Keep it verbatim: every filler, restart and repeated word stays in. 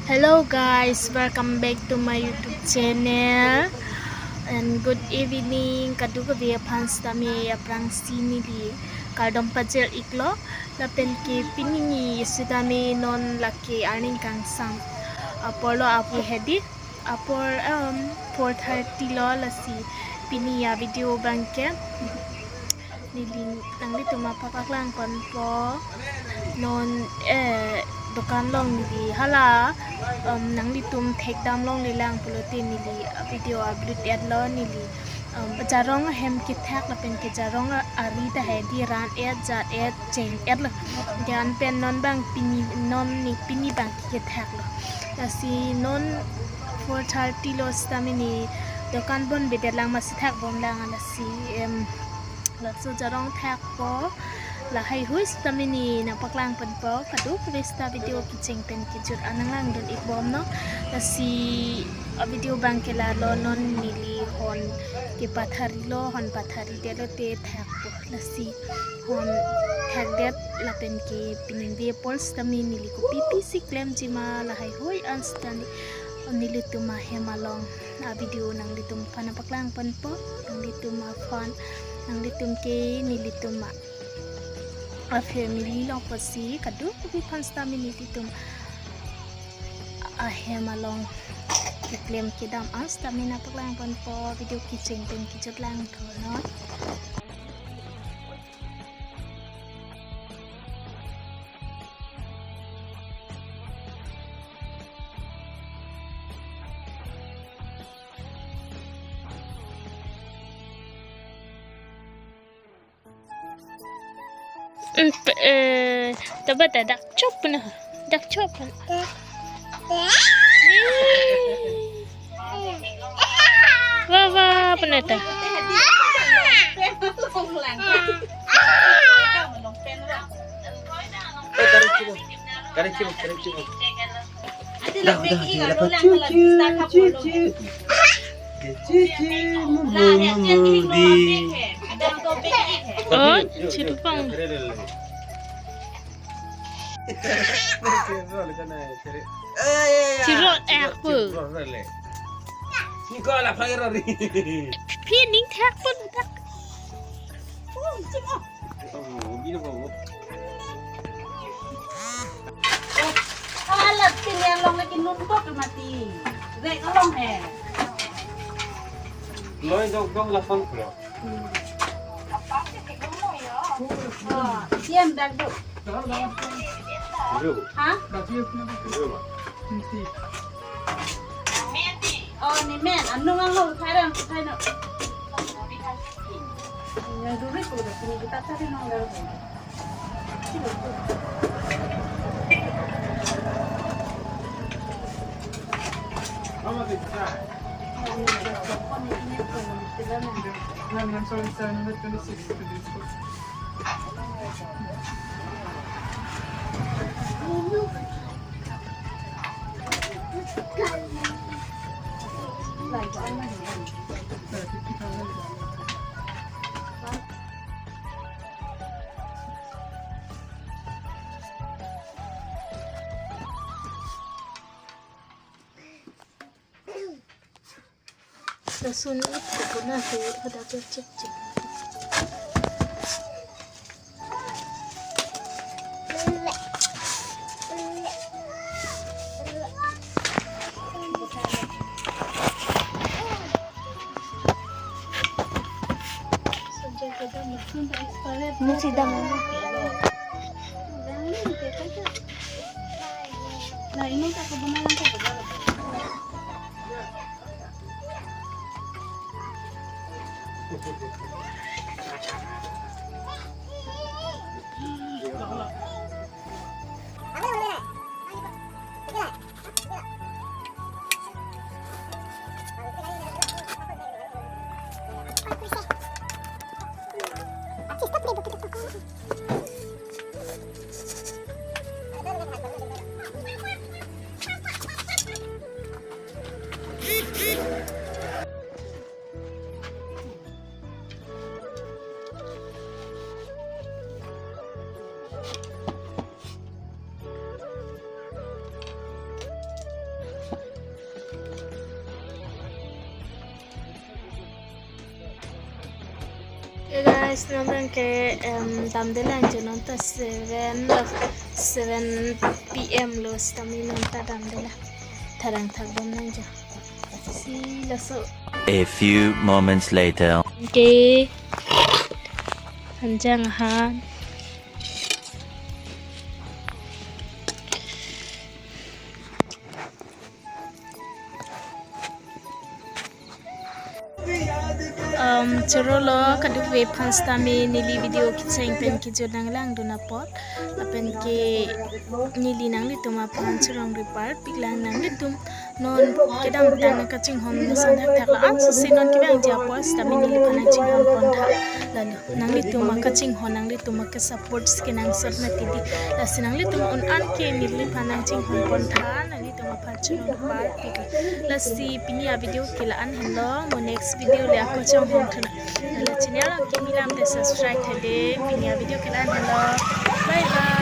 Hello guys, welcome back to my YouTube channel and good evening. Kadokave aphan sitame aphrangsi neli kardom pajir iklo. Lapen ke pini ni sitame non lake arni kangsam apor lo, apor hedi, apor um, four thirty lo. Lasi pini a video abangke neli nanglitum aphan paklang ponpo. Non eh dokan along neli hala um, nanglitum thekdam longlelang pulote neli video upload-et lo. Neli um, jarong ahem kethak lapen ke jarong ari ta hedi, ran-et, jat-et, cheng-et lo. Jan pen non abang pini, non ni pini abang kethak lo. Lasi non four thirty lo sitame ne dokan bonbedetlang, masi thakbomlang. Lasi em laso jarong thakpo. Lahai hui sitame ne nangpaklang ponpo. Kadokave sita video kecheng pen kejut an nanglangdun ikbomnon. Lasi a video abangke lalo, non neli hon kepathari lo, hon pathari detlo te thakpo. Lasi hon thakdet lapen ke pining de pol sitame neli kopi pisi klemji ma, lahai hui an sitame nelitum ahem along a video nanglitum aphan nangpaklang ponpo. Nanglitum aphan, nanglitum ke nelitum a, a family lo pusi kadokave aphan sitame nelitum ahem along keklem kedam an sitame nangpaklang ponpo. Video kecheng pen kejut langthunon. Em, pe-, eh, taba ta dak chop na. Dak chop na. Wa, wa, penata. Eh, tarik cubo. Tarik cubo, tarik cubo. Dah, dah, dah, dah. Cucu, cucu. Cucu, mumu, mumu, di. Oh, cucu pang. Chirot, eh, apa? Niko ala phai rori. Pi ning thak pun tak. Oh, gini bawa. Alat pini along lagi numpok mati. Rek along he. Loi dok dok lason pulo. Hmm. Ah, siam dak duk. Dulu. Ha? Dulu, Mak. Oh, ni men. Anu ngang lo, thairan, thairan. Yang dulu itu udah punya kita cari nong dulu. Lason it ko na he, hadak ya chek chek. Nung si dam. Nah, ini tak kebenaran tak kebenaran. Hey guys, non abang ke em, damde lang jo, non ta seven lo, seven P M lo, sitame non ta damde lang. Tharang thak bom lang jo. Si laso. A few moments later. Okay. Anjang ahan. Um, choro lo kadokave aphan sitame neli video kecheng pen kejut nang langdun apot. Lapen ke neli nanglitum aphan chorong ripar pik lang, nanglitum non kedamtang nangkachinghon asonthak thak la-an susi non kevangji apot sitame neliphan nangchinghon pon tha. Lalo nanglitum akachinghon, nanglitum akesupports kenangsot mati di. Lasi nanglitum un-an ke neliphan nangchinghon pon tha, nanglitum aphan chorong ripar pik. Lasi pini avideo ke la-an henlo, mo next video le ako chonghong thunang. Lalo channel akimi lam te subscribe tha dei. Pini avideo ke la-an henlo. Bye bye.